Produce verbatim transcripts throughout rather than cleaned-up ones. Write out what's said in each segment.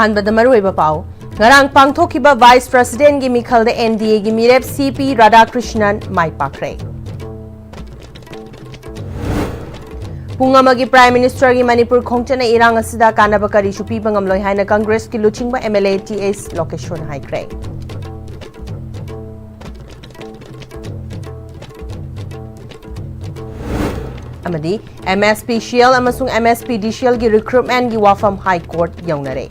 ꯑꯍꯥꯟꯕꯗ ꯃꯔꯨꯑꯣꯏꯕ ꯄꯥꯎ꯫ ꯉꯔꯥꯡ ꯄꯥꯡꯊꯣꯛꯈꯤꯕ Vice Presidentꯒꯤ ꯃꯤꯈꯜꯗ NDAꯒꯤ ꯃꯤꯔꯦꯞ C P Radhakrishnan ꯃꯥꯏ ꯄꯥꯛꯈ꯭ꯔꯦ꯫ ꯄꯨꯡ ꯑꯃꯒꯤ Prime Ministerꯒꯤ ꯃꯅꯤꯄꯨꯔ ꯈꯣꯡꯆꯠꯅ ꯏꯔꯥꯡ ꯑꯁꯤꯗ ꯀꯥꯟꯅꯕ ꯀꯔꯤꯁꯨ ꯄꯤꯕ ꯉꯝꯂꯣꯏ ꯍꯥꯏꯅ Congressꯀꯤ ꯂꯨꯆꯤꯡꯕ MLA T S ꯂꯣꯀꯦꯁꯣꯔꯅ ꯍꯥꯏꯈ꯭ꯔꯦ꯫ ꯑꯃꯗꯤ MSPCL ꯑꯃꯁꯨꯡ MSPDCLꯒꯤ recruitmentꯒꯤ ꯋꯥꯐꯝ High Court ꯌꯧꯅꯔꯦ꯫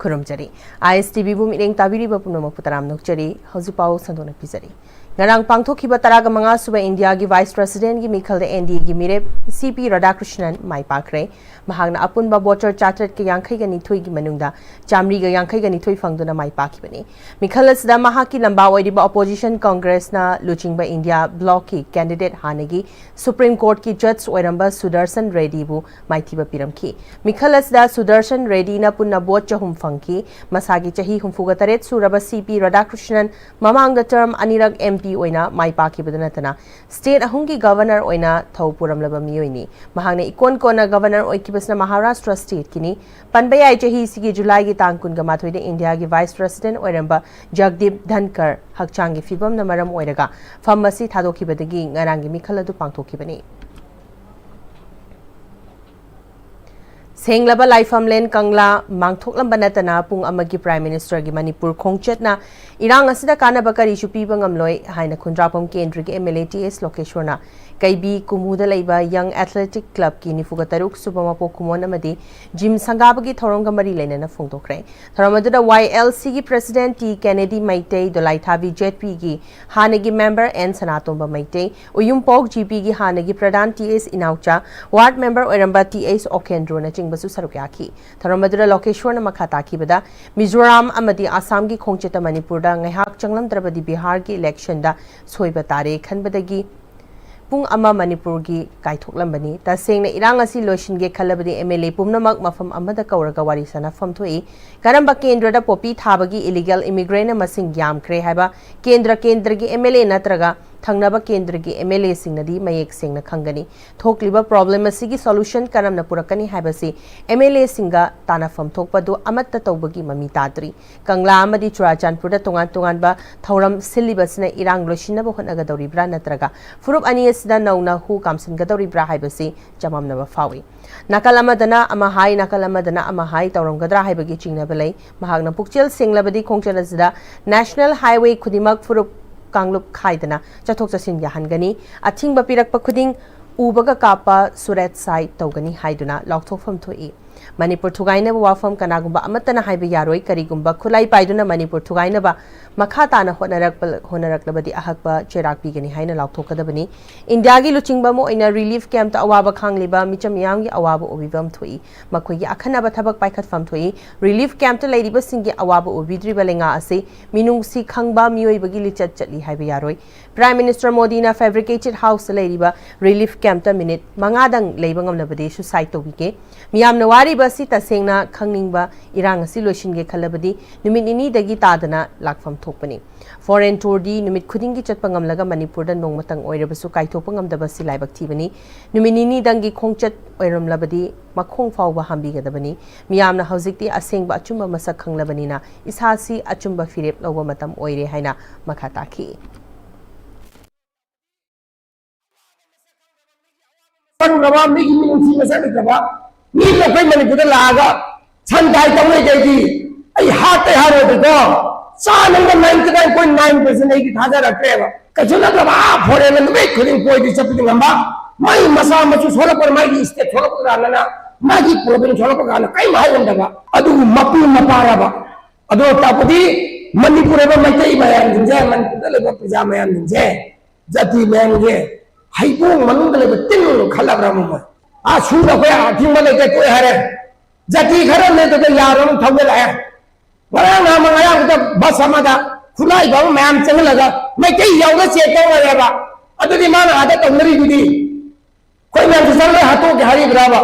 ꯈꯨꯔꯨꯝꯖꯔꯤ꯫ ISTVꯕꯨ ꯃꯤꯠꯌꯦꯡ ꯇꯥꯕꯤꯔꯤꯕ ꯄꯨꯝꯅꯃꯛꯄꯨ ꯇꯔꯥꯝꯅ ꯑꯣꯛꯆꯔꯤ꯫ ꯍꯧꯖꯤꯛ ꯄꯥꯎ ꯁꯟꯗꯣꯛꯅ ꯄꯤꯖꯔꯤ꯫ ꯉꯔꯥꯡ ꯄꯥꯡꯊꯣꯛꯈꯤꯕ ꯇꯔꯥꯒ ꯃꯉꯥ ꯁꯨꯕ ꯏꯟꯗꯤꯌꯥꯒꯤ Vice Presidentꯒꯤ ꯃꯤꯈꯜꯗ NDAꯒꯤ ꯃꯤꯔꯦꯞ C P Radhakrishnan ꯃꯥꯏ ꯄꯥꯛꯈ꯭ꯔꯦ꯫ ꯃꯍꯥꯛꯅ ꯑꯄꯨꯟꯕ voter ꯆꯥꯇ꯭ꯔꯦꯠꯀ ꯌꯥꯡꯈꯩꯒ ꯅꯤꯊꯣꯏꯒꯤ ꯃꯅꯨꯡꯗ ꯆꯥꯃꯔꯤꯒ ꯌꯥꯡꯈꯩꯒ ꯅꯤꯊꯣꯏ ꯐꯪꯗꯨꯅ ꯃꯥꯏ ꯄꯥꯛꯈꯤꯕꯅꯤ꯫ ꯃꯤꯈꯜ ꯑꯁꯤꯗ ꯃꯍꯥꯛꯀꯤ ꯂꯝꯕꯥ ꯑꯣꯏꯔꯤꯕ opposition Congressꯅ ꯂꯨꯆꯤꯡꯕ ꯏꯟꯗꯤꯌꯥ blockꯀꯤ candidate ꯍꯥꯟꯅꯒꯤ Supreme Courtꯀꯤ judge ꯑꯣꯏꯔꯝꯕ ꯁꯨꯗꯔꯁꯟ ꯔꯦꯗꯤꯕꯨ ꯃꯥꯏꯊꯤꯕ ꯄꯤꯔꯝꯈꯤ꯫ ꯃꯤꯈꯜ ꯑꯁꯤꯗ ꯁꯨꯗꯔꯁꯟ ꯔꯦꯗꯤꯅ ꯄꯨꯟꯅ vote ꯆꯍꯨꯝ ꯐꯪꯈꯤ꯫ ꯃꯁꯥꯒꯤ ꯆꯍꯤ ꯍꯨꯝꯐꯨꯒ ꯇꯔꯦꯠ ꯁꯨꯔꯕ C P Radhakrishnan ꯃꯃꯥꯡꯗ term ꯑꯅꯤꯔꯛ MP ꯑꯣꯏꯅ ꯃꯥꯏ ꯄꯥꯛꯈꯤꯕꯗ ꯅꯠꯇꯅ state ꯑꯍꯨꯝꯒꯤ governor ꯑꯣꯏꯅ ꯊꯧ ꯄꯨꯔꯝꯂꯕ ꯃꯤꯑꯣꯏꯅꯤ꯫ ꯃꯍꯥꯛꯅ ꯏꯀꯣꯟ ꯀꯣꯟꯅ governor ꯑꯣꯏꯈꯤꯕꯁꯤꯅ Maharashtra stateꯀꯤꯅꯤ꯫ ꯄꯟꯕ ꯌꯥꯏ, ꯆꯍꯤꯁꯤꯒꯤ ꯖꯨꯂꯥꯏꯒꯤ ꯇꯥꯡ ꯀꯨꯟꯒ ꯃꯥꯊꯣꯏꯗ ꯏꯟꯗꯤꯌꯥꯒꯤ Vice President ꯑꯣꯏꯔꯝꯕ ꯖꯒꯗꯤꯞ ꯙꯟꯀꯔ ꯍꯛꯆꯥꯡꯒꯤ ꯐꯤꯕꯝꯅ ꯃꯔꯝ ꯑꯣꯏꯔꯒ ꯐꯝ ꯑꯁꯤ ꯊꯥꯗꯣꯛꯈꯤꯕꯗꯒꯤ ꯉꯔꯥꯡꯒꯤ ꯃꯤꯈꯜ ꯑꯗꯨ ꯄꯥꯡꯊꯣꯛꯈꯤꯕꯅꯤ꯫ ꯁꯦꯡꯂꯕ ꯂꯥꯏꯐꯝꯂꯦꯟ ꯀꯪꯂꯥ ꯃꯥꯡꯊꯣꯛꯂꯝꯕ ꯅꯠꯇꯅ ꯄꯨꯡ ꯑꯃꯒꯤ Prime Ministerꯒꯤ ꯃꯅꯤꯄꯨꯔ ꯈꯣꯡꯆꯠꯅ ꯏꯔꯥꯡ ꯑꯁꯤꯗ ꯀꯥꯟꯅꯕ ꯀꯔꯤꯁꯨ ꯄꯤꯕ ꯉꯝꯂꯣꯏ ꯍꯥꯏꯅ ꯈꯨꯟꯗ꯭ꯔꯥꯛꯄꯝ ꯀꯦꯟꯗ꯭ꯔꯒꯤ MLA T S ꯂꯣꯀꯦꯁꯣꯔꯅ ꯀꯩꯕꯤ ꯀꯨꯃꯨꯗ ꯂꯩꯕ Young Athletic Clubꯀꯤ ꯅꯤꯐꯨꯒ ꯇꯔꯨꯛ ꯁꯨꯕ ꯃꯄꯣꯛ ꯀꯨꯝꯑꯣꯟ ꯑꯃꯗꯤ gym ꯁꯪꯒꯥꯕꯒꯤ ꯊꯧꯔꯝꯒ ꯃꯔꯤ ꯂꯩꯅꯅ ꯐꯣꯡꯗꯣꯛꯈ꯭ꯔꯦ꯫ ꯊꯧꯔꯝ ꯑꯗꯨꯗ YLCꯒꯤ President T Kennedy ꯃꯩꯇꯩ, ꯗꯣꯂꯥꯏꯊꯥꯕꯤ ZPꯒꯤ ꯍꯥꯟꯅꯒꯤ member N ꯁꯅꯥꯇꯣꯝꯕ ꯃꯩꯇꯩ, ꯎꯌꯨꯝꯄꯣꯛ GPꯒꯤ ꯍꯥꯟꯅꯒꯤ ꯄ꯭ꯔꯙꯥꯟ T S ꯏꯅꯥꯎꯆꯥ, ward member ꯑꯣꯏꯔꯝꯕ T S ꯑꯣꯀꯦꯟꯗ꯭ꯔꯣꯅꯆꯤꯡꯕꯁꯨ ꯁꯔꯨꯛ ꯌꯥꯈꯤ꯫ ꯊꯧꯔꯝ ꯑꯗꯨꯗ ꯂꯣꯀꯦꯁꯣꯔꯅ ꯃꯈꯥ ꯇꯥꯈꯤꯕꯗ, ꯃꯤꯖꯣꯔꯥꯝ ꯑꯃꯗꯤ ꯑꯁꯥꯝꯒꯤ ꯈꯣꯡꯆꯠꯇ ꯃꯅꯤꯄꯨꯔꯗ ꯉꯥꯏꯍꯥꯛ ꯆꯪꯂꯝꯗ꯭ꯔꯕꯗꯤ ꯕꯤꯍꯥꯔꯒꯤ electionꯗ ꯁꯣꯏꯕ ꯇꯥꯔꯦ ꯈꯟꯕꯗꯒꯤ ꯄꯨꯡ ꯑꯃ ꯃꯅꯤꯄꯨꯔꯒꯤ ꯀꯥꯏꯊꯣꯛꯂꯝꯕꯅꯤ꯫ ꯇꯁꯦꯡꯅ ꯏꯔꯥꯡ ꯑꯁꯤ ꯂꯣꯏꯁꯤꯟꯒꯦ ꯈꯜꯂꯕꯗꯤ MLA ꯄꯨꯝꯅꯃꯛ ꯃꯐꯝ ꯑꯃꯗ ꯀꯧꯔꯒ ꯋꯥꯔꯤ ꯁꯥꯅꯐꯝ ꯊꯣꯛꯏ꯫ ꯀꯔꯝꯕ ꯀꯦꯟꯗ꯭ꯔꯗ ꯄꯣꯄꯤ ꯊꯥꯕꯒꯤ illegal immigrantꯅ ꯃꯁꯤꯡ ꯌꯥꯝꯈ꯭ꯔꯦ ꯍꯥꯏꯕ ꯀꯦꯟꯗ꯭ꯔ ꯀꯦꯟꯗ꯭ꯔꯒꯤ MLA ꯅꯠꯇ꯭ꯔꯒ ꯊꯪꯅꯕ ꯀꯦꯟꯗ꯭ꯔꯒꯤ ꯑꯦꯝ ꯑꯦꯜ ꯑꯦꯁꯤꯡꯅꯗꯤ ꯃꯌꯦꯛ ꯁꯦꯡꯅ ꯈꯪꯒꯅꯤ꯫ ꯊꯣꯛꯂꯤꯕ ꯄ꯭ꯔꯣꯕ꯭ꯂꯦꯝ ꯑꯁꯤꯒꯤ ꯁꯣꯂꯨꯁꯟ ꯀꯔꯝꯅ ꯄꯨꯔꯛꯀꯅꯤ ꯍꯥꯏꯕꯁꯤ ꯑꯦꯝ ꯑꯦꯜ ꯑꯦꯁꯤꯡꯒ ꯇꯥꯟꯅꯐꯝ ꯊꯣꯛꯄꯗꯨ ꯑꯃꯠꯇ ꯇꯧꯕꯒꯤ ꯃꯃꯤ ꯇꯥꯗ꯭ꯔꯤ꯫ ꯀꯪꯂꯥ ꯑꯃꯗꯤ ꯆꯨꯔꯥꯆꯥꯟꯄꯨꯔꯗ ꯇꯣꯉꯥꯟ ꯇꯣꯉꯥꯟꯕ ꯊꯧꯔꯝ ꯁꯤꯜꯂꯤꯕꯁꯤꯅ ꯏꯔꯥꯡ ꯂꯣꯏꯁꯤꯟꯅꯕ ꯍꯣꯠꯅꯒꯗꯧꯔꯤꯕ꯭ꯔꯥ ꯅꯠꯇ꯭ꯔꯒ ꯐꯨꯔꯨꯞ ꯑꯅꯤ ꯑꯁꯤꯗ ꯅꯧꯅ ꯍꯨ ꯀꯥꯝꯁꯤꯟꯒꯗꯧꯔꯤꯕ꯭ꯔꯥ ꯍꯥꯏꯕꯁꯤ ꯆꯃꯝꯅꯕ ꯐꯥꯎꯏ꯫ ꯅꯥꯀꯜ ꯑꯃꯗꯅ ꯑꯃ ꯍꯥꯏ, ꯅꯥꯀꯜ ꯑꯃꯗꯅ ꯑꯃ ꯍꯥꯏ ꯇꯧꯔꯝꯒꯗ꯭ꯔꯥ ꯍꯥꯏꯕꯒꯤ ꯆꯤꯡꯅꯕ ꯂꯩ꯫ ꯃꯍꯥꯛꯅ ꯄꯨꯛꯆꯦꯜ ꯁꯦꯡꯂꯕꯗꯤ ꯈꯣꯡꯆꯠ ꯑꯁꯤꯗ ꯅꯦꯁꯅꯦꯜ ꯍꯥꯏꯋꯦ ꯈꯨꯗꯤꯡꯃꯛ ꯐꯨꯔꯨꯞ ꯀꯥꯡꯂꯨꯞ ꯈꯥꯏꯗꯅ ꯆꯠꯊꯣꯛ ꯆꯠꯁꯤꯟ ꯌꯥꯍꯟꯒꯅꯤ꯫ ꯑꯊꯤꯡꯕ ꯄꯤꯔꯛꯄ ꯈꯨꯗꯤꯡ ꯎꯕꯒ ꯀꯥꯞꯄ ꯁꯨꯔꯦꯠ ꯁꯥꯏ ꯇꯧꯒꯅꯤ ꯍꯥꯏꯗꯨꯅ ꯂꯥꯎꯊꯣꯛꯐꯝ ꯊꯣꯛꯏ꯫ ꯃꯅꯤꯄꯨꯔ ꯊꯨꯒꯥꯏꯅꯕ ꯋꯥꯐꯝ ꯀꯅꯥꯒꯨꯝꯕ ꯑꯃꯠꯇꯅ ꯍꯥꯏꯕ ꯌꯥꯔꯣꯏ꯫ ꯀꯔꯤꯒꯨꯝꯕ ꯈꯨꯠꯂꯥꯏ ꯄꯥꯏꯗꯨꯅ ꯃꯅꯤꯄꯨꯔ ꯊꯨꯒꯥꯏꯅꯕ ꯃꯈꯥ ꯇꯥꯅ ꯍꯣꯠꯅꯔꯛꯄ-, ꯍꯣꯠꯅꯔꯛꯂꯕꯗꯤ ꯑꯍꯛꯄ ꯆꯩꯔꯥꯛ ꯄꯤꯒꯅꯤ ꯍꯥꯏꯅ ꯂꯥꯎꯊꯣꯛꯀꯗꯕꯅꯤ꯫ ꯏꯟꯗꯤꯌꯥꯒꯤ ꯂꯨꯆꯤꯡꯕ ꯑꯃ ꯑꯣꯏꯅ ꯔꯤꯂꯤꯐ ꯀꯦꯝꯞꯇ ꯑꯋꯥꯕ ꯈꯥꯡꯂꯤꯕ ꯃꯤꯆꯝ ꯃꯤꯌꯥꯝꯒꯤ ꯑꯋꯥꯕ ꯎꯕꯤꯕ ꯑꯃ ꯊꯣꯛꯏ꯫ ꯃꯈꯣꯏꯒꯤ ꯑꯈꯟꯅꯕ ꯊꯕꯛ ꯄꯥꯏꯈꯠꯐꯝ ꯊꯣꯛꯏ꯫ ꯔꯤꯂꯤꯐ ꯀꯦꯝꯞꯇ ꯂꯩꯔꯤꯕꯁꯤꯡꯒꯤ ꯑꯋꯥꯕ ꯎꯕꯤꯗ꯭ꯔꯤꯕ ꯂꯩꯉꯥꯛ ꯑꯁꯤ ꯃꯤꯅꯨꯡꯁꯤ ꯈꯪꯕ ꯃꯤꯑꯣꯏꯕꯒꯤ ꯂꯤꯆꯠ ꯆꯠꯂꯤ ꯍꯥꯏꯕ ꯌꯥꯔꯣꯏ꯫ ꯄ꯭ꯔꯥꯏꯝ ꯃꯤꯅꯤꯁꯇꯔ ꯃꯣꯗꯤꯅ ꯐꯦꯕ꯭ꯔꯤꯀꯦꯇꯦꯗ ꯍꯥꯎꯁꯇ ꯂꯩꯔꯤꯕ ꯔꯤꯂꯤꯐ ꯀꯦꯝꯞꯇ ꯃꯤꯅꯤꯠ ꯃꯉꯥꯗꯪ ꯂꯩꯕ ꯉꯝꯂꯕꯗꯤ ꯁꯨꯁꯥꯏꯗ ꯇꯧꯕꯤꯒꯦ꯫ ꯃꯤꯌꯥꯝꯅ ꯋꯥꯔꯤꯕ ꯑꯁꯤ ꯇꯁꯦꯡꯅ ꯈꯪꯅꯤꯡꯕ, ꯏꯔꯥꯡ ꯑꯁꯤ ꯂꯣꯏꯁꯤꯟꯒꯦ ꯈꯜꯂꯕꯗꯤ ꯅꯨꯃꯤꯠ ꯅꯤꯅꯤꯗꯒꯤ ꯇꯥꯗꯅ ꯂꯥꯛꯐꯝ ꯊꯣꯛꯄꯅꯤ꯫ ꯐꯣꯔꯦꯟ ꯇꯨꯔꯗꯤ ꯅꯨꯃꯤꯠ ꯈꯨꯗꯤꯡꯒꯤ ꯆꯠꯄ ꯉꯝꯂꯒ ꯃꯅꯤꯄꯨꯔꯗ ꯅꯣꯡꯃꯇꯪ ꯑꯣꯏꯔꯕꯁꯨ ꯀꯥꯏꯊꯣꯛꯄ ꯉꯝꯗꯕ ꯑꯁꯤ ꯂꯥꯏꯕꯛ ꯊꯤꯕꯅꯤ꯫ ꯅꯨꯃꯤꯠ ꯅꯤꯅꯤꯗꯪꯒꯤ ꯈꯣꯡꯆꯠ ꯑꯣꯏꯔꯝꯂꯕꯗꯤ ꯃꯈꯣꯡ ꯐꯥꯎꯕ ꯍꯥꯝꯕꯤꯒꯗꯕꯅꯤ꯫ ꯃꯤꯌꯥꯝꯅ ꯍꯧꯖꯤꯛꯇꯤ ꯑꯁꯦꯡꯕ ꯑꯆꯨꯝꯕ ꯃꯁꯛ ꯈꯪꯂꯕꯅꯤꯅ ꯏꯁꯥꯁꯤ ꯑꯆꯨꯝꯕ ꯐꯤꯔꯦꯞ ꯂꯧꯕ ꯃꯇꯝ ꯑꯣꯏꯔꯦ ꯍꯥꯏꯅ ꯃꯈꯥ ꯇꯥꯈꯤ꯫ ꯈꯪꯗꯕ, ꯃꯤꯒꯤ ꯃꯤꯅꯨꯡꯁꯤ ꯃꯁꯛ ꯎꯗꯕ ꯃꯤꯅ ꯑꯩꯈꯣꯏ ꯃꯅꯤꯄꯨꯔꯗ ꯂꯥꯛꯑꯒ ꯁꯟ ꯊꯥꯏ ꯇꯧꯅꯩ ꯀꯩꯒꯤ? ꯑꯩ ꯍꯥꯠꯇꯦ ꯍꯥꯏꯔꯣꯏꯗ꯭ꯔꯤꯀꯣ, ꯆꯥꯅꯕ ninety nine point nine percent ꯑꯩꯗꯤ ꯊꯥꯖꯔꯛꯇ꯭ꯔꯦꯕ꯫ ꯀꯩꯁꯨ ꯅꯠꯇꯕ ꯑꯥ ꯐꯣꯔꯦꯟꯗ ꯅꯨꯃꯤꯠ ꯈꯨꯗꯤꯡ ꯀꯣꯏꯗꯤ ꯆꯠꯄꯗꯤ ꯉꯝꯕ, ꯃꯩ ꯃꯆꯥ ꯃꯁꯨ ꯁꯣꯛꯂꯛꯄꯗ ꯃꯥꯒꯤ ꯁ꯭ꯇꯦꯠ ꯁꯣꯛꯂꯛꯄ ꯀꯥꯟꯗꯅ, ꯃꯥꯒꯤ ꯄ꯭ꯔꯣꯕ꯭ꯂꯦꯝ ꯁꯣꯛꯂꯛꯄ ꯀꯥꯟꯗ ꯀꯔꯤꯝ ꯍꯥꯏꯉꯝꯗꯕ, ꯑꯗꯨꯕꯨ ꯃꯄꯨ ꯃꯄꯥꯔꯕ? ꯑꯗꯣ ꯇꯥꯛꯄꯗꯤ ꯃꯅꯤꯄꯨꯔ ꯍꯥꯏꯕ ꯃꯩꯇꯩ ꯃꯌꯥꯝꯁꯤꯡꯁꯦ, ꯃꯅꯤꯄꯨꯔꯗ ꯂꯩꯕ ꯄ꯭ꯔꯖꯥ ꯃꯌꯥꯝꯁꯤꯡꯁꯦ, ꯖꯥꯇꯤ ꯃꯌꯥꯝꯁꯦ ꯍꯩꯕꯣꯡ ꯃꯅꯨꯡꯗ ꯂꯩꯕ ꯇꯤꯟ ꯈꯜꯂꯕ꯭ꯔꯥ ꯃꯣꯏ? ꯑꯥ ꯁꯨꯗ ꯑꯩꯈꯣꯏ ꯑꯊꯤꯡꯕ ꯂꯩꯇꯦ ꯇꯣꯛꯑꯦ ꯍꯥꯏꯔꯦ꯫ ꯖꯥꯇꯤ ꯈꯔ ꯂꯩꯇꯗ ꯌꯥꯔꯣꯏ ꯑꯃꯨꯛ ꯊꯧꯒꯠꯂꯛꯑꯦ꯫ ꯉꯔꯥꯡ ꯅꯍꯥꯟ ꯉꯔꯥꯡꯗ ꯕꯁ ꯑꯃꯗ ꯈꯨꯠꯂꯥꯏꯕ ꯑꯃ ꯃꯌꯥꯝ ꯆꯪꯍꯜꯂꯒ ꯃꯩꯇꯩ ꯌꯥꯎꯅ ꯆꯦꯛ ꯇꯧꯅꯔꯦꯕ꯫ ꯑꯗꯨꯗꯤ ꯃꯥꯅ ꯑꯥꯗ ꯇꯧꯅꯔꯤꯗꯨꯗꯤ ꯑꯩꯈꯣꯏ ꯃꯌꯥꯝꯁꯨ ꯆꯪꯉꯒ ꯍꯥꯠꯇꯣꯛꯀꯦ ꯍꯥꯏꯔꯤꯕ꯭ꯔꯥꯕ?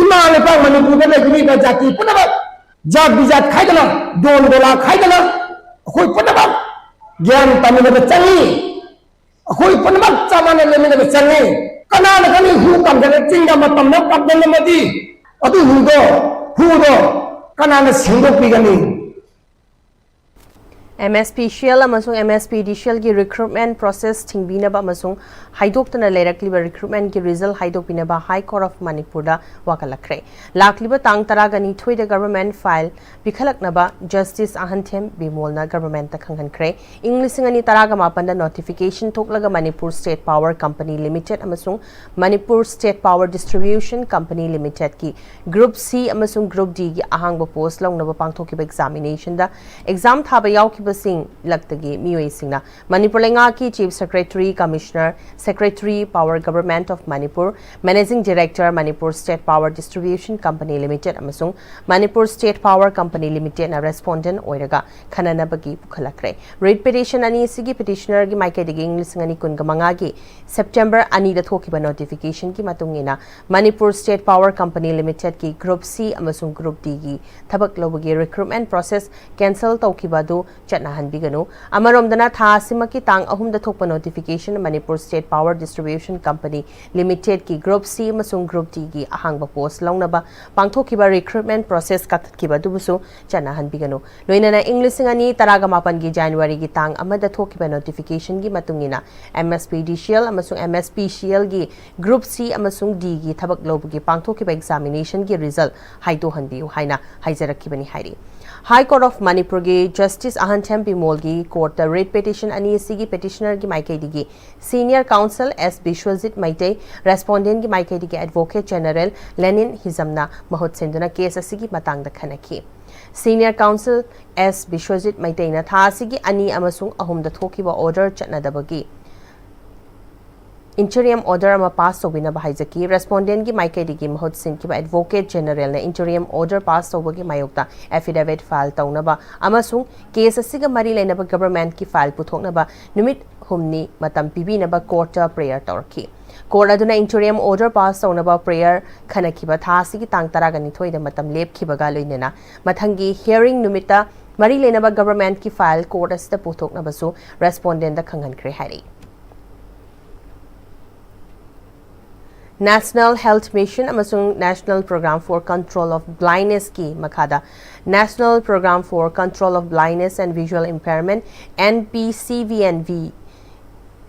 ꯏꯃꯥ ꯂꯩꯄꯥꯛ ꯃꯅꯤꯄꯨꯔꯗ ꯂꯩꯕꯤꯔꯤꯕ ꯖꯥꯇꯤ ꯄꯨꯝꯅꯃꯛ ꯖꯥꯠ ꯕꯤꯖꯥꯠ ꯈꯥꯏꯗꯅ, ꯗꯣꯟ ꯗꯣꯂꯥ ꯈꯥꯏꯗꯅ ꯑꯩꯈꯣꯏ ꯄꯨꯝꯅꯃꯛ ꯒ꯭ꯌꯥꯟ ꯇꯥꯃꯤꯟꯅꯕ ꯆꯪꯉꯤ꯫ ꯑꯩꯈꯣꯏ ꯄꯨꯝꯅꯃꯛ ꯆꯞ ꯃꯥꯟꯅ ꯂꯩꯃꯤꯟꯅꯕ ꯆꯪꯉꯤ꯫ ꯀꯅꯥꯅ ꯈꯪꯉꯤ ꯍꯨ ꯀꯥꯝꯖꯜꯂ ꯆꯤꯡꯗ ꯃꯇꯝꯗ ꯀꯥꯞꯂꯝꯂꯝꯃꯗꯤ ꯑꯗꯨ ꯍꯨꯗꯣ, ꯍꯨꯗꯣ ꯀꯅꯥꯅ ꯁꯦꯡꯗꯣꯛꯄꯤꯒꯅꯤ? MSPCL ꯑꯃꯁꯨꯡ MSPDCLꯒꯤ recruitment process ꯊꯤꯡꯕꯤꯅꯕ ꯑꯃꯁꯨꯡ ꯍꯥꯏꯗꯣꯛꯇꯅ ꯂꯩꯔꯛꯂꯤꯕ recruitmentꯀꯤ result ꯍꯥꯏꯗꯣꯛꯄꯤꯅꯕ High Court of ꯃꯅꯤꯄꯨꯔꯗ ꯋꯥꯀꯠꯂꯛꯈ꯭ꯔꯦ꯫ ꯂꯥꯛꯂꯤꯕ ꯇꯥꯡ ꯇꯔꯥꯒ ꯅꯤꯊꯣꯏꯗ government file ꯄꯤꯈꯠꯂꯛꯅꯕ Justice ꯑꯍꯟꯊꯦꯝ ꯕꯤꯃꯣꯜꯅ governmentꯇ ꯈꯪꯍꯟꯈ꯭ꯔꯦ꯫ ꯏꯪ ꯂꯤꯁꯤꯡ ꯑꯅꯤ ꯇꯔꯥꯒ ꯃꯥꯄꯟꯗ notification ꯊꯣꯛꯂꯒ Manipur State Power Company Limited ꯑꯃꯁꯨꯡ Manipur State Power Distribution Company Limitedꯀꯤ Group C ꯑꯃꯁꯨꯡ Group Dꯒꯤ ꯑꯍꯥꯡꯕ post ꯂꯧꯅꯕ ꯄꯥꯡꯊꯣꯛꯈꯤꯕ examinationꯗ exam ꯊꯥꯕ ꯌꯥꯎꯈꯤꯕꯁꯤꯡ ꯂꯛꯇꯒꯤ ꯃꯤꯑꯣꯏꯁꯤꯡꯅ ꯃꯅꯤꯄꯨꯔ ꯂꯩꯉꯥꯛꯀꯤ Chief Secretary, Commissioner, Secretary, Power Government of Manipur, Managing Director, Manipur State Power Distribution Company Limited ꯑꯃꯁꯨꯡ Manipur State Power Company Limitedꯅ respondent ꯑꯣꯏꯔꯒ ꯈꯟꯅꯅꯕꯒꯤ ꯄꯨꯈꯠꯂꯛꯈ꯭ꯔꯦ꯫ Writ petition ꯑꯅꯤ ꯑꯁꯤꯒꯤ petitionerꯒꯤ ꯃꯥꯏꯀꯩꯗꯒꯤ ꯏꯪ ꯂꯤꯁꯤꯡ ꯑꯅꯤ ꯀꯨꯟꯒ ꯃꯉꯥꯒꯤ September ꯑꯅꯤꯗ ꯊꯣꯛꯈꯤꯕ notificationꯒꯤ ꯃꯇꯨꯡ ꯏꯟꯅ Manipur State Power Company Limitedꯀꯤ Group C ꯑꯃꯁꯨꯡ Group Dꯒꯤ ꯊꯕꯛ ꯂꯧꯕꯒꯤ recruitment process cancel ꯇꯧꯈꯤꯕ ꯑꯗꯨ ꯆꯠꯅꯍꯟꯕꯤꯒꯅꯨ꯫ ꯑꯃꯔꯣꯝꯗꯅ ꯊꯥ ꯑꯁꯤꯃꯛꯀꯤ ꯇꯥꯡ ꯑꯍꯨꯝꯗ ꯊꯣꯛꯄ notification Manipur State Power Distribution Company Limitedꯀꯤ Group C ꯑꯃꯁꯨꯡ Group Dꯒꯤ ꯑꯍꯥꯡꯕ post ꯂꯧꯅꯕ ꯄꯥꯡꯊꯣꯛꯈꯤꯕ recruitment process ꯀꯛꯊꯠꯈꯤꯕ ꯑꯗꯨꯕꯨꯁꯨ ꯆꯠꯅꯍꯟꯕꯤꯒꯅꯨ꯫ ꯂꯣꯏꯅꯅ ꯏꯪ ꯂꯤꯁꯤꯡ ꯑꯅꯤ ꯇꯔꯥꯒ ꯃꯥꯄꯟꯒꯤ Januaryꯒꯤ ꯇꯥꯡ ꯑꯃꯗ ꯊꯣꯛꯈꯤꯕ notificationꯒꯤ ꯃꯇꯨꯡ ꯏꯟꯅ MSPDCL ꯑꯃꯁꯨꯡ MSPCLꯒꯤ Group C ꯑꯃꯁꯨꯡ Dꯒꯤ ꯊꯕꯛ ꯂꯧꯕꯒꯤ ꯄꯥꯡꯊꯣꯛꯈꯤꯕ examinationꯒꯤ result ꯍꯥꯏꯗꯣꯛꯍꯟꯕꯤꯌꯨ ꯍꯥꯏꯅ ꯍꯥꯏꯖꯔꯛꯈꯤꯕꯅꯤ ꯍꯥꯏꯔꯤ꯫ High Court of ꯃꯅꯤꯄꯨꯔꯒꯤ Justice ꯑꯍꯟꯊꯦꯝ ꯕꯤꯃꯣꯜꯒꯤ courtꯇ writ petition ꯑꯅꯤ ꯑꯁꯤꯒꯤ petitionerꯒꯤ ꯃꯥꯏꯀꯩꯗꯒꯤ Senior Counsel S Biswajit Meitei, respondentꯒꯤ ꯃꯥꯏꯀꯩꯗꯒꯤ Advocate General ꯂꯦꯅꯤꯟ ꯍꯤꯖꯝꯅ ꯃꯍꯨꯠ ꯁꯤꯟꯗꯨꯅ case ꯑꯁꯤꯒꯤ ꯃꯇꯥꯡꯗ ꯈꯟꯅꯈꯤ꯫ Senior Counsel S ꯕꯤꯁ꯭ꯋꯖꯤꯠ ꯃꯩꯇꯩꯅ ꯊꯥ ꯑꯁꯤꯒꯤ ꯑꯅꯤ ꯑꯃꯁꯨꯡ ꯑꯍꯨꯝꯗ ꯊꯣꯛꯈꯤꯕ order ꯆꯠꯅꯗꯕꯒꯤ interim order ꯑꯃ pass ꯇꯧꯕꯤꯅꯕ ꯍꯥꯏꯖꯈꯤ꯫ Respondentꯒꯤ ꯃꯥꯏꯀꯩꯗꯒꯤ ꯃꯍꯨꯠ ꯁꯤꯟꯈꯤꯕ Advocate Generalꯅ interim order pass ꯇꯧꯕꯒꯤ ꯃꯥꯌꯣꯛꯇ affidavit file ꯇꯧꯅꯕ ꯑꯃꯁꯨꯡ case ꯑꯁꯤꯒ ꯃꯔꯤ ꯂꯩꯅꯕ governmentꯀꯤ file ꯄꯨꯊꯣꯛꯅꯕ ꯅꯨꯃꯤꯠ ꯍꯨꯝꯅꯤ ꯃꯇꯝ ꯄꯤꯕꯤꯅꯕ courtꯇ prayer ꯇꯧꯔꯛꯈꯤ꯫ Court ꯑꯗꯨꯅ interim order pass ꯇꯧꯅꯕ prayer ꯈꯟꯅꯈꯤꯕ ꯊꯥ ꯑꯁꯤꯒꯤ ꯇꯥꯡ ꯇꯔꯥꯒ ꯅꯤꯊꯣꯏꯗ ꯃꯇꯝ ꯂꯦꯞꯈꯤꯕꯒ ꯂꯣꯏꯅꯅ ꯃꯊꯪꯒꯤ hearing ꯅꯨꯃꯤꯠꯇ ꯃꯔꯤ ꯂꯩꯅꯕ governmentꯀꯤ file court ꯑꯁꯤꯗ ꯄꯨꯊꯣꯛꯅꯕꯁꯨ respondentꯗ ꯈꯪꯍꯟꯈ꯭ꯔꯦ ꯍꯥꯏꯔꯤ꯫ National Health Mission ꯑꯃꯁꯨꯡ National Program for Control of Blindness ꯀꯤ ꯃꯈꯥꯗ National Program for Control of Blindness and Visual Impairment, N P C V and V,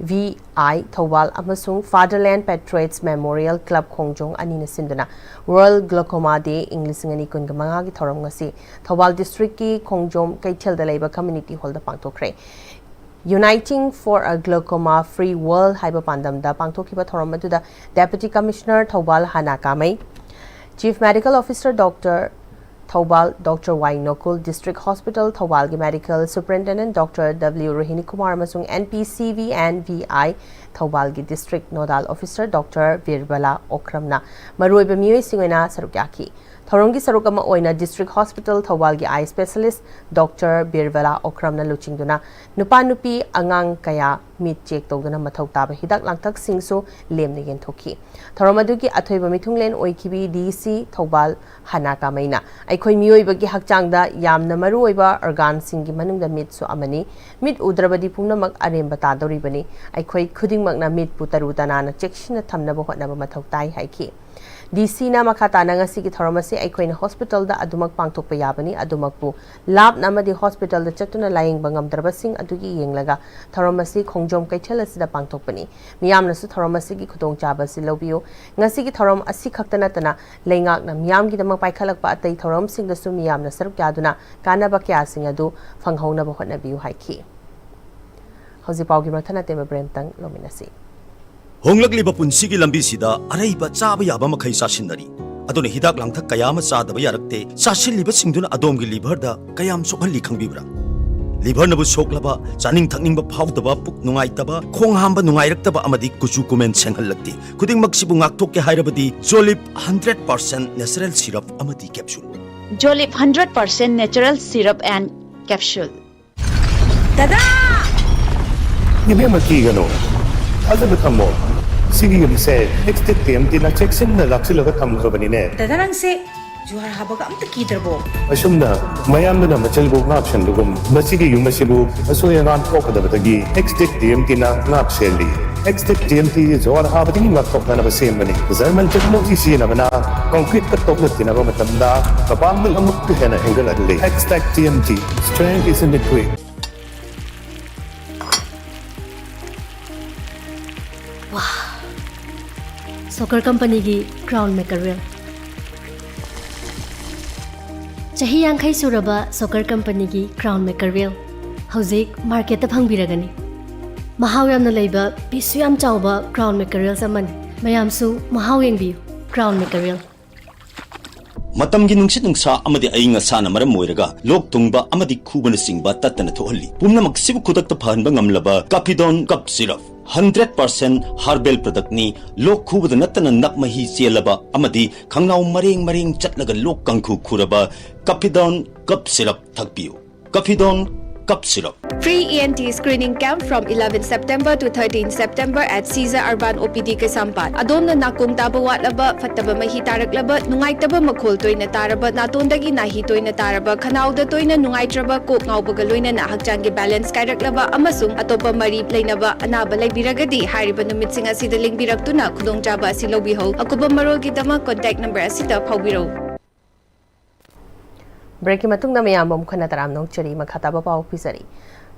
V I, Thoubal ꯑꯃꯁꯨꯡ Fatherland Patriots Memorial Club ꯈꯣꯡꯖꯣꯝ ꯑꯅꯤꯅ ꯁꯤꯟꯗꯨꯅ World Glaucoma Day ꯏꯪ ꯂꯤꯁꯤꯡ ꯑꯅꯤ ꯀꯨꯟꯒ ꯃꯉꯥꯒꯤ ꯊꯧꯔꯝ ꯉꯁꯤ ꯊꯧꯕꯥꯜ district ꯀꯤ ꯈꯣꯡꯖꯣꯝ ꯀꯩꯊꯦꯜꯗ ꯂꯩꯕ community hall the ꯄꯥꯡꯊꯣꯛꯈ꯭ꯔꯦ꯫ Uniting for a Glaucoma Free World ꯍꯥꯏꯕ ꯄꯥꯟꯗꯝꯗ ꯄꯥꯡꯊꯣꯛꯈꯤꯕ ꯊꯧꯔꯝ ꯑꯗꯨꯗ Deputy Commissioner Thoubal ꯍꯥꯅꯥ ꯀꯥꯃꯩ, Chief Medical Officer Doctor Thoubal Doctor ꯋꯥꯏ ꯅꯣꯀꯨꯜ, District Hospital ꯊꯧꯕꯥꯜꯒꯤ Medical Superintendent Doctor W ꯔꯣꯍꯤꯅꯤ Kumar ꯑꯃꯁꯨꯡ N P C V and V I ꯊꯧꯕꯥꯜꯒꯤ District Nodal Officer Doctor ꯕꯤꯔꯕꯂꯥ ꯑꯣꯀ꯭ꯔꯝꯅ ꯃꯔꯨꯑꯣꯏꯕ ꯃꯤꯑꯣꯏꯁꯤꯡ ꯑꯣꯏꯅ ꯁꯔꯨꯛ ꯌꯥꯈꯤ꯫ ꯊꯧꯔꯝꯒꯤ ꯁꯔꯨꯛ ꯑꯃ ꯑꯣꯏꯅ District Hospital ꯊꯧꯕꯥꯜꯒꯤ Eye Specialist Doctor ꯕꯤꯔꯕꯂꯥ ꯑꯣꯀ꯭ꯔꯝꯅ ꯂꯨꯆꯤꯡꯗꯨꯅ ꯅꯨꯄꯥ ꯅꯨꯄꯤ ꯑꯉꯥꯡ ꯀꯌꯥ ꯃꯤꯠ check ꯇꯧꯗꯨꯅ ꯃꯊꯧ ꯇꯥꯕ ꯍꯤꯗꯥꯛ ꯂꯥꯡꯊꯛꯁꯤꯡꯁꯨ ꯂꯦꯝꯅ ꯌꯦꯟꯊꯣꯛꯈꯤ꯫ ꯊꯧꯔꯝ ꯑꯗꯨꯒꯤ ꯑꯊꯣꯏꯕ ꯃꯤꯊꯨꯡꯂꯦꯟ ꯑꯣꯏꯈꯤꯕꯤ D C ꯊꯧꯕꯥꯜ ꯍꯥꯅꯥ ꯀꯥꯃꯩꯅ ꯑꯩꯈꯣꯏ ꯃꯤꯑꯣꯏꯕꯒꯤ ꯍꯛꯆꯥꯡꯗ ꯌꯥꯝꯅ ꯃꯔꯨꯑꯣꯏꯕ organ ꯁꯤꯡꯒꯤ ꯃꯅꯨꯡꯗ ꯃꯤꯠꯁꯨ ꯑꯃꯅꯤ꯫ ꯃꯤꯠ ꯎꯗ꯭ꯔꯕꯗꯤ ꯄꯨꯝꯅꯃꯛ ꯑꯔꯦꯝꯕ ꯇꯥꯗꯧꯔꯤꯕꯅꯤ꯫ ꯑꯩꯈꯣꯏ ꯈꯨꯗꯤꯡꯃꯛꯅ ꯃꯤꯠꯄꯨ ꯇꯔꯨ ꯇꯅꯥꯟꯅ ꯆꯦꯛꯁꯤꯟꯅ ꯊꯝꯅꯕ ꯍꯣꯠꯅꯕ ꯃꯊꯧ ꯇꯥꯏ ꯍꯥꯏꯈꯤ꯫ D C ꯅ ꯃꯈꯥ ꯇꯥꯅ ꯉꯁꯤꯒꯤ ꯊꯧꯔꯝ ꯑꯁꯤ ꯑꯩꯈꯣꯏꯅ hospital ꯗ ꯑꯗꯨꯃꯛ ꯄꯥꯡꯊꯣꯛꯄ ꯌꯥꯕꯅꯤ, ꯑꯗꯨꯃꯛꯄꯨ ꯂꯥꯞꯅ ꯑꯃꯗꯤ hospital ꯗ ꯆꯠꯇꯨꯅ ꯂꯥꯌꯦꯡꯕ ꯉꯝꯗ꯭ꯔꯕꯁꯤꯡ ꯑꯗꯨꯒꯤ ꯌꯦꯡꯂꯒ ꯊꯧꯔꯝ ꯑꯁꯤ ꯈꯣꯡꯖꯣꯝ ꯀꯩꯊꯦꯜ ꯑꯁꯤꯗ ꯄꯥꯡꯊꯣꯛꯄꯅꯤ꯫ ꯃꯤꯌꯥꯝꯅꯁꯨ ꯊꯧꯔꯝ ꯑꯁꯤꯒꯤ ꯈꯨꯗꯣꯡꯆꯥꯕ ꯑꯁꯤ ꯂꯧꯕꯤꯌꯨ꯫ ꯉꯁꯤꯒꯤ ꯊꯧꯔꯝ ꯑꯁꯤ ꯈꯛꯇ ꯅꯠꯇꯅ ꯂꯩꯉꯥꯛꯅ ꯃꯤꯌꯥꯝꯒꯤꯗꯃꯛ ꯄꯥꯏꯈꯠꯂꯛꯄ ꯑꯇꯩ ꯊꯧꯔꯝꯁꯤꯡꯗꯁꯨ ꯃꯤꯌꯥꯝꯅ ꯁꯔꯨꯛ ꯌꯥꯗꯨꯅ ꯀꯥꯟꯅꯕ ꯀꯌꯥꯁꯤꯡ ꯑꯗꯨ ꯐꯪꯍꯧꯅꯕ ꯍꯣꯠꯅꯕꯤꯌꯨ ꯍꯥꯏꯈꯤ꯫ ꯍꯧꯖꯤꯛ ꯄꯥꯎꯒꯤ ꯃꯊꯪ ꯑꯇꯦꯟꯕ break ꯑꯃꯇꯪ ꯂꯧꯃꯤꯟꯅꯁꯤ꯫ ꯍꯣꯡꯂꯛꯂꯤꯕ ꯄꯨꯟꯁꯤꯒꯤ ꯂꯝꯕꯤꯁꯤꯗ ꯑꯔꯩꯕ ꯆꯥꯕ ꯌꯥꯕ ꯃꯈꯩ ꯆꯥꯁꯤꯟꯅꯔꯤ꯫ ꯑꯗꯨꯅ ꯍꯤꯗꯥꯛ ꯂꯥꯡꯊꯛ ꯀꯌꯥ ꯑꯃ ꯆꯥꯗꯕ ꯌꯥꯔꯛꯇꯦ꯫ ꯆꯥꯁꯤꯜꯂꯤꯕꯁꯤꯡꯗꯨꯅ ꯑꯗꯣꯝꯒꯤ liver ꯗ ꯀꯌꯥꯝ ꯁꯣꯛꯍꯜꯂꯤ ꯈꯪꯕꯤꯕ꯭ꯔꯥ? Liver ꯅꯕꯨ ꯁꯣꯛꯂꯕ, ꯆꯥꯅꯤꯡ ꯊꯛꯅꯤꯡꯕ ꯐꯥꯎꯗꯕ, ꯄꯨꯛ ꯅꯨꯡꯉꯥꯏꯇꯕ, ꯈꯣꯡ ꯍꯥꯝꯕ ꯅꯨꯡꯉꯥꯏꯔꯛꯇꯕ ꯑꯃꯗꯤ ꯀꯨꯆꯨ ꯀꯨꯃꯦꯟ ꯁꯦꯡꯍꯜꯂꯛꯇꯦ꯫ ꯈꯨꯗꯤꯡꯃꯛꯁꯤꯕꯨ ꯉꯥꯛꯊꯣꯛꯀꯦ ꯍꯥꯏꯔꯕꯗꯤ Jolib hundred percent natural syrup ꯑꯃꯗꯤ capsule꯫ Jolib hundred percent natural syrup and capsule꯫ ꯗꯗꯥ! ꯏꯕꯦꯝꯃ, ꯀꯤꯒꯅꯨ꯫ ꯊꯥꯖꯕ ꯊꯝꯃꯣ꯫ ꯁꯤꯒꯤ ꯌꯨꯝꯁꯦ Extech T M T ꯅ ꯆꯦꯛꯁꯤꯟꯅ ꯂꯥꯛꯁꯤꯜꯂꯒ ꯊꯝꯈ꯭ꯔꯕꯅꯤꯅꯦ꯫ ꯗꯗꯥ, ꯅꯪꯁꯦ ꯖꯨꯍꯥꯔ ꯍꯥꯕꯒ ꯑꯝꯇ ꯀꯤꯗ꯭ꯔꯕꯣ? ꯑꯁꯨꯝꯅ ꯃꯌꯥꯝꯗꯨꯅ ꯃꯆꯜꯕꯨ ꯉꯥꯛ ꯁꯦꯟꯕꯒꯨꯝ, ꯃꯁꯤꯒꯤ ꯌꯨꯝ ꯑꯁꯤꯕꯨ ꯑꯁꯣꯏ ꯑꯉꯥꯝ ꯊꯣꯛꯀꯗꯕꯗꯒꯤ Extech T M T ꯅ ꯉꯥꯛ ꯁꯦꯜꯂꯤ꯫ X-Tech T M T ꯖꯣꯔ ꯍꯥꯕꯗꯒꯤ ꯉꯥꯛꯊꯣꯛꯅꯅꯕ ꯁꯦꯝꯕꯅꯤ꯫ ꯖꯔꯃꯟ ꯇꯦꯛꯅꯣꯂꯣꯖꯤ ꯁꯤꯖꯤꯟꯅꯕꯅ ꯀꯣꯡꯀ꯭ꯔꯤꯠꯀ ꯇꯣꯛꯂ ꯇꯤꯟꯅꯕ ꯃꯇꯝꯗ ꯃꯄꯥꯡꯒꯜ ꯑꯃꯨꯛꯀ ꯍꯦꯟꯅ ꯍꯦꯟꯒꯠꯍꯜꯂꯤ꯫ X-Tech T M T, strength is in the grit. Soccer ꯀꯝꯄꯅꯤꯒꯤ ꯀ꯭ꯔꯥꯎꯟ ꯃꯦꯀꯔꯦꯜ꯫ ꯆꯍꯤ ꯌꯥꯡꯈꯩ ꯁꯨꯔꯕ ꯁꯣꯀꯔ ꯀꯝꯄꯅꯤꯒꯤ ꯀ꯭ꯔꯥꯎꯟ ꯃꯦꯀꯔꯦꯜ ꯍꯧꯖꯤꯛ ꯃꯥꯔꯀꯦꯠꯇ ꯐꯪꯕꯤꯔꯒꯅꯤ꯫ ꯃꯍꯥꯎ ꯌꯥꯝꯅ ꯂꯩꯕ, ꯄꯤꯁꯁꯨ ꯌꯥꯝ ꯆꯥꯎꯕ ꯀ꯭ꯔꯥꯎꯟ ꯃꯦꯀꯔꯦꯜꯁ ꯑꯃꯅꯤ꯫ ꯃꯌꯥꯝꯁꯨ ꯃꯍꯥꯎ ꯌꯦꯡꯕꯤꯌꯨ꯫ ꯀ꯭ꯔꯥꯎꯟ ꯃꯦꯀꯔꯦꯜ꯫ ꯃꯇꯝꯒꯤ ꯅꯨꯡꯁꯤꯠ ꯅꯨꯡꯁꯥ ꯑꯃꯗꯤ ꯑꯏꯪ ꯑꯁꯥꯅ ꯃꯔꯝ ꯑꯣꯏꯔꯒ ꯂꯣꯛ ꯊꯨꯡꯕ ꯑꯃꯗꯤ ꯈꯨꯕꯅꯆꯤꯡꯕ ꯇꯠꯇꯅ ꯊꯣꯛꯍꯜꯂꯤ꯫ ꯄꯨꯝꯅꯃꯛꯁꯤꯕꯨ ꯈꯨꯗꯛꯇ ꯐꯍꯟꯕ ꯉꯝꯂꯕ Capidon cough syrup. Hundred percent herbal ꯄ꯭ꯔꯗꯛꯅꯤ꯫ ꯂꯣꯛ ꯈꯨꯕꯗ ꯅꯠꯇꯅ ꯅꯞ ꯃꯍꯤ ꯆꯦꯜꯂꯕ ꯑꯃꯗꯤ ꯈꯪꯅꯥꯎ ꯃꯔꯦꯡ ꯃꯔꯦꯡ ꯆꯠꯂꯒ ꯂꯣꯛ ꯀꯥꯡꯈꯨ ꯈꯨꯔꯕ ꯀꯥꯐꯤꯗꯣꯟ ꯀꯞ ꯁꯤꯔꯞ ꯊꯛꯄꯤꯌꯨ꯫ Capidon cough syrup. Free E N T screening camp from eleven September to thirteen September at Caesar Urban O P D Kaisampad. ꯑꯗꯣꯝꯅ ꯅꯥꯀꯣꯡ ꯇꯥꯕ ꯋꯥꯠꯂꯕ, ꯐꯠꯇꯕ ꯃꯍꯤ ꯇꯥꯔꯛꯂꯕ, ꯅꯨꯡꯉꯥꯏꯇꯕ ꯃꯈꯣꯜ ꯇꯣꯏꯅ ꯇꯥꯔꯕ, ꯅꯥꯇꯣꯟꯗꯒꯤ ꯅꯥꯍꯤ ꯇꯣꯏꯅ ꯇꯥꯔꯕ, ꯈꯅꯥꯎꯗ ꯇꯣꯏꯅ ꯅꯨꯡꯉꯥꯏꯇ꯭ꯔꯕ, ꯀꯣꯛ ꯉꯥꯎꯕꯒ ꯂꯣꯏꯅꯅ ꯍꯛꯆꯥꯡꯒꯤ balance ꯀꯥꯏꯔꯛꯂꯕ ꯑꯃꯁꯨꯡ ꯑꯇꯣꯞꯄ ꯃꯔꯤ ꯂꯩꯅꯕ ꯑꯅꯥꯕ ꯂꯩꯕꯤꯔꯒꯗꯤ ꯍꯥꯏꯔꯤꯕ ꯅꯨꯃꯤꯠꯁꯤꯡ ꯑꯁꯤꯗ ꯂꯦꯡꯕꯤꯔꯛꯇꯨꯅ ꯈꯨꯗꯣꯡꯆꯥꯕ ꯑꯁꯤ ꯂꯧꯕꯤꯍꯧ꯫ ꯑꯀꯨꯞꯄ ꯃꯔꯣꯜꯒꯤꯗꯃꯛ contact number ꯑꯁꯤꯗ ꯐꯥꯎꯕꯤꯔꯧ꯫ ꯕ꯭ꯔꯦꯛꯀꯤ ꯃꯇꯨꯡꯗ ꯃꯌꯥꯝꯕꯨ ꯑꯃꯨꯛ ꯍꯟꯅ ꯇꯔꯥꯝꯅ ꯑꯣꯛꯆꯔꯤ꯫ ꯃꯈꯥ ꯇꯥꯕ ꯄꯥꯎ ꯄꯤꯖꯔꯤ꯫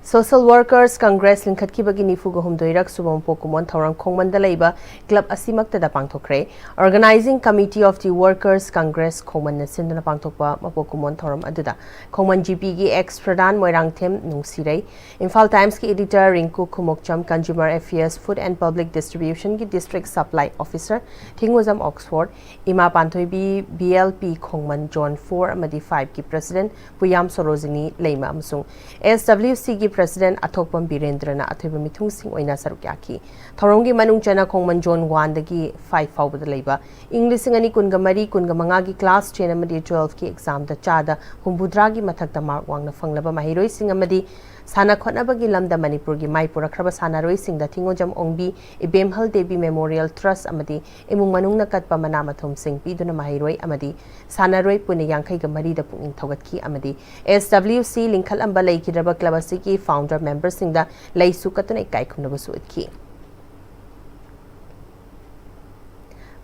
Social Workers Congress ꯂꯤꯡꯈꯠꯈꯤꯕꯒꯤ ꯅꯤꯐꯨꯒ ꯍꯨꯝꯗꯣꯏꯔꯛ ꯁꯨꯕ ꯃꯄꯣꯛ ꯀꯨꯝꯑꯣꯟ ꯊꯧꯔꯝ ꯈꯣꯡꯃꯟꯗ ꯂꯩꯕ club ꯑꯁꯤꯃꯛꯇꯗ ꯄꯥꯡꯊꯣꯛꯈ꯭ꯔꯦ꯫ Organizing Committee of the Workers Congress ꯈꯣꯡꯃꯟꯅ ꯁꯤꯟꯗꯨꯅ ꯄꯥꯡꯊꯣꯛꯄ ꯃꯄꯣꯛ ꯀꯨꯝꯑꯣꯟ ꯊꯧꯔꯝ ꯑꯗꯨꯗ ꯈꯣꯡꯃꯟ G P ꯒꯤ ex president Moirangthem ꯅꯨꯡꯁꯤꯔꯩ, Imphal Times ꯀꯤ editor ꯔꯤꯡꯀꯨ ꯈꯨꯃꯣꯛꯆꯝ, Consumer Affairs, Food and Public Distribution ꯒꯤ district supply officer ꯊꯤꯡꯉꯨꯖꯝ ꯑꯣꯛꯁꯐꯣꯔꯗ, ꯏꯃꯥ ꯄꯥꯟꯊꯣꯏꯕꯤ, B L P ꯈꯣꯡꯃꯟ Zone four ꯑꯃꯗꯤ five ꯀꯤ president ꯄꯨꯌꯥꯝ ꯁꯣꯔꯣꯖꯤꯅꯤ ꯂꯩꯃ ꯑꯃꯁꯨꯡ S W C ꯒꯤ president ꯑꯊꯣꯛꯄꯝ ꯕꯤꯔꯦꯟꯗ꯭ꯔꯅ ꯑꯊꯣꯏꯕ ꯃꯤꯊꯨꯡꯁꯤꯡ ꯑꯣꯏꯅ ꯁꯔꯨꯛ ꯌꯥꯈꯤ꯫ ꯊꯧꯔꯝꯒꯤ ꯃꯅꯨꯡ ꯆꯟꯅ ꯈꯣꯡꯃꯟ Zone one ꯗꯒꯤ five ꯐꯥꯎꯕꯗ ꯂꯩꯕ ꯏꯪ ꯂꯤꯁꯤꯡ ꯑꯅꯤ ꯀꯨꯟꯒ ꯃꯔꯤ ꯀꯨꯟꯒ ꯃꯉꯥꯒꯤ class ten ꯑꯃꯗꯤ twelve ꯀꯤ exam ꯗ ꯆꯥꯗ ꯍꯨꯝꯐꯨꯇꯔꯥꯒꯤ ꯃꯊꯛꯇ mark ꯋꯥꯡꯅ ꯐꯪꯂꯕ ꯃꯍꯩꯔꯣꯏꯁꯤꯡ ꯑꯃꯗꯤ ꯁꯥꯟꯅ ꯈꯣꯠꯅꯕꯒꯤ ꯂꯝꯗ ꯃꯅꯤꯄꯨꯔꯒꯤ ꯃꯥꯏ ꯄꯨꯔꯛꯈ꯭ꯔꯕ ꯁꯥꯟꯅꯔꯣꯏꯁꯤꯡꯗ ꯊꯤꯉꯣꯖꯝ ꯑꯣꯡꯕꯤ, ꯏꯕꯦꯝꯍꯜ ꯗꯦꯕꯤ Memorial Trust ꯑꯃꯗꯤ ꯏꯃꯨꯡ ꯃꯅꯨꯡꯅ ꯀꯠꯄ ꯃꯅꯥ ꯃꯊꯨꯝꯁꯤꯡ ꯄꯤꯗꯨꯅ ꯃꯍꯩꯔꯣꯏ ꯑꯃꯗꯤ ꯁꯥꯟꯅꯔꯣꯏ ꯄꯨꯟꯅ ꯌꯥꯡꯈꯩꯒ ꯃꯔꯤꯗ ꯄꯨꯛꯅꯤꯡ ꯊꯧꯒꯠꯈꯤ ꯑꯃꯗꯤ S W C ꯂꯤꯡꯈꯠꯂꯝꯕ ꯂꯩꯈꯤꯗ꯭ꯔꯕ club ꯑꯁꯤꯒꯤ founder member ꯁꯤꯡꯗ ꯂꯩꯁꯨ ꯀꯠꯇꯨꯅ ꯏꯀꯥꯏ ꯈꯨꯝꯅꯕꯁꯨ ꯎꯠꯈꯤ꯫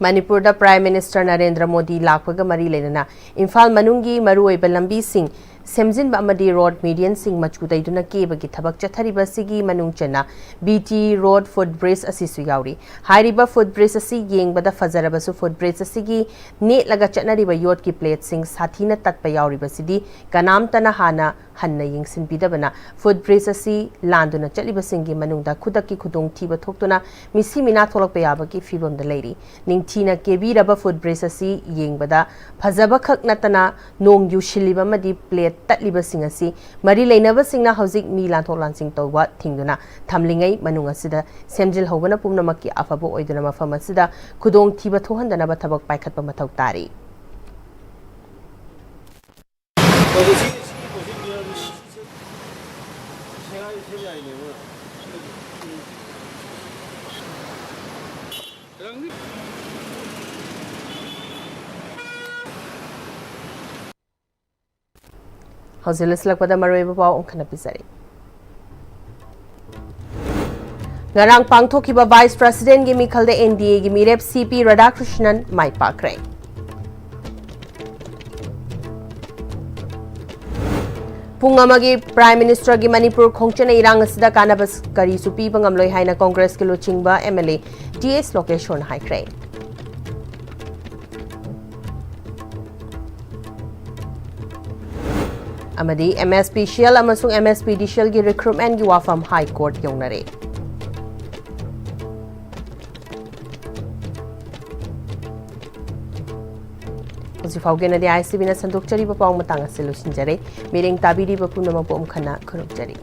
ꯃꯅꯤꯄꯨꯔꯗ Prime Minister ꯅꯔꯦꯟꯗ꯭ꯔ ꯃꯣꯗꯤ ꯂꯥꯛꯄꯒ ꯃꯔꯤ ꯂꯩꯅꯅ ꯏꯝꯐꯥꯜ ꯃꯅꯨꯡꯒꯤ ꯃꯔꯨꯑꯣꯏꯕ ꯂꯝꯕꯤꯁꯤꯡ ꯁꯦꯝꯖꯤꯟꯕ ꯑꯃꯗꯤ ꯔꯣꯗ ꯃꯦꯗꯤꯌꯟꯁꯤꯡ ꯃꯆꯨ ꯇꯩꯗꯨꯅ ꯀꯦꯕꯒꯤ ꯊꯕꯛ ꯆꯠꯊꯔꯤꯕꯁꯤꯒꯤ ꯃꯅꯨꯡ ꯆꯟꯅ B T road foot bridge ꯑꯁꯤꯁꯨ ꯌꯥꯎꯔꯤ꯫ ꯍꯥꯏꯔꯤꯕ ꯐꯨꯠ ꯕ꯭ꯔꯤꯖ ꯑꯁꯤ ꯌꯦꯡꯕꯗ ꯐꯖꯔꯕꯁꯨ, ꯐꯨꯠ ꯕ꯭ꯔꯤꯖ ꯑꯁꯤꯒꯤ ꯅꯦꯠꯂꯒ ꯆꯠꯅꯔꯤꯕ ꯌꯣꯠꯀꯤ ꯄ꯭ꯂꯦꯠꯁꯤꯡ ꯁꯥꯊꯤꯅ ꯇꯠꯄ ꯌꯥꯎꯔꯤꯕꯁꯤꯗꯤ ꯀꯅꯥꯝꯇꯅ ꯍꯥꯟꯅ ꯍꯟꯅ ꯌꯦꯡꯁꯤꯟꯕꯤꯗꯕꯅ ꯐꯨꯠ ꯕ꯭ꯔꯤꯖ ꯑꯁꯤ ꯂꯥꯟꯗꯨꯅ ꯆꯠꯂꯤꯕꯁꯤꯡꯒꯤ ꯃꯅꯨꯡꯗ ꯈꯨꯗꯛꯀꯤ ꯈꯨꯗꯣꯡꯊꯤꯕ ꯊꯣꯛꯇꯨꯅ ꯃꯤꯁꯤ ꯃꯤꯅꯥ ꯊꯣꯛꯂꯛꯄ ꯌꯥꯕꯒꯤ ꯐꯤꯕꯝꯗ ꯂꯩꯔꯤ꯫ ꯅꯤꯡꯊꯤꯅ ꯀꯦꯕꯤꯔꯕ ꯐꯨꯠ ꯕ꯭ꯔꯤꯖ ꯑꯁꯤ ꯌꯦꯡꯕꯗ ꯐꯖꯕ ꯈꯛ ꯅꯠꯇꯅ ꯅꯣꯡ ꯌꯨꯁꯤꯜꯂꯤꯕ ꯑꯃꯗꯤ ꯄ꯭ꯂꯦꯠ ꯇꯠꯂꯤꯕꯁꯤꯡ ꯑꯁꯤ ꯃꯔꯤ ꯂꯩꯅꯕꯁꯤꯡꯅ ꯍꯧꯖꯤꯛ ꯃꯤ ꯂꯥꯟꯊꯣꯛ ꯂꯥꯟꯁꯤꯟ ꯇꯧꯕ ꯊꯤꯡꯗꯨꯅ ꯊꯝꯂꯤꯉꯩ ꯃꯅꯨꯡ ꯑꯁꯤꯗ ꯁꯦꯝꯖꯤꯜꯍꯧꯕꯅ ꯄꯨꯝꯅꯃꯛꯀꯤ ꯑꯐꯕ ꯑꯣꯏꯗꯨꯅ ꯃꯐꯝ ꯑꯁꯤꯗ ꯈꯨꯗꯣꯡꯊꯤꯕ ꯊꯣꯛꯍꯟꯗꯅꯕ ꯊꯕꯛ ꯄꯥꯏꯈꯠꯄ ꯃꯊꯧ ꯇꯥꯔꯤ꯫ ꯍꯧꯖꯤꯛ ꯂꯣꯏꯁꯤꯜꯂꯛꯄꯗ ꯃꯔꯨꯑꯣꯏꯕ ꯄꯥꯎ ꯑꯃꯨꯛ ꯍꯟꯅ ꯄꯤꯖꯔꯤ꯫ ꯉꯔꯥꯡ ꯄꯥꯡꯊꯣꯛꯈꯤꯕ Vice Presidentꯒꯤ ꯃꯤꯈꯜꯗ N D Aꯒꯤ ꯃꯤꯔꯦꯞ C P ꯔꯥꯙꯥꯀ꯭ꯔꯤꯁꯅꯟ ꯃꯥꯏ ꯄꯥꯛꯈ꯭ꯔꯦ꯫ ꯄꯨꯡ ꯑꯃꯒꯤ Prime Ministerꯒꯤ ꯃꯅꯤꯄꯨꯔ ꯈꯣꯡꯆꯠꯅ ꯏꯔꯥꯡ ꯑꯁꯤꯗ ꯀꯥꯟꯅꯕ ꯀꯔꯤꯁꯨ ꯄꯤꯕ ꯉꯝꯂꯣꯏ ꯍꯥꯏꯅ ꯀꯣꯡꯒ꯭ꯔꯦꯁꯀꯤ ꯂꯨꯆꯤꯡꯕ M L A T S ꯂꯣꯀꯦꯁꯣꯔꯅ ꯍꯥꯏꯈ꯭ꯔꯦ꯫ ꯑꯃꯗꯤ M S P C L ꯑꯃꯁꯨꯡ M S P D C Lꯒꯤ recruitmentꯒꯤ ꯋꯥꯐꯝ High Court ꯌꯧꯅꯔꯦ꯫ ꯍꯧꯖꯤꯛ ꯐꯥꯎꯒꯤ ꯑꯣꯏꯅꯗꯤ I C Bꯅ ꯁꯟꯗꯣꯛꯆꯔꯤꯕ ꯄꯥꯎ ꯃꯇꯥꯡ ꯑꯁꯤ ꯂꯣꯏꯁꯤꯟꯖꯔꯦ꯫ ꯃꯤꯠꯌꯦꯡ ꯇꯥꯕꯤꯔꯤꯕ ꯄꯨꯝꯅꯃꯛꯄꯨ ꯑꯃꯨꯛ ꯍꯟꯅ ꯈꯨꯔꯨꯝꯖꯔꯤ꯫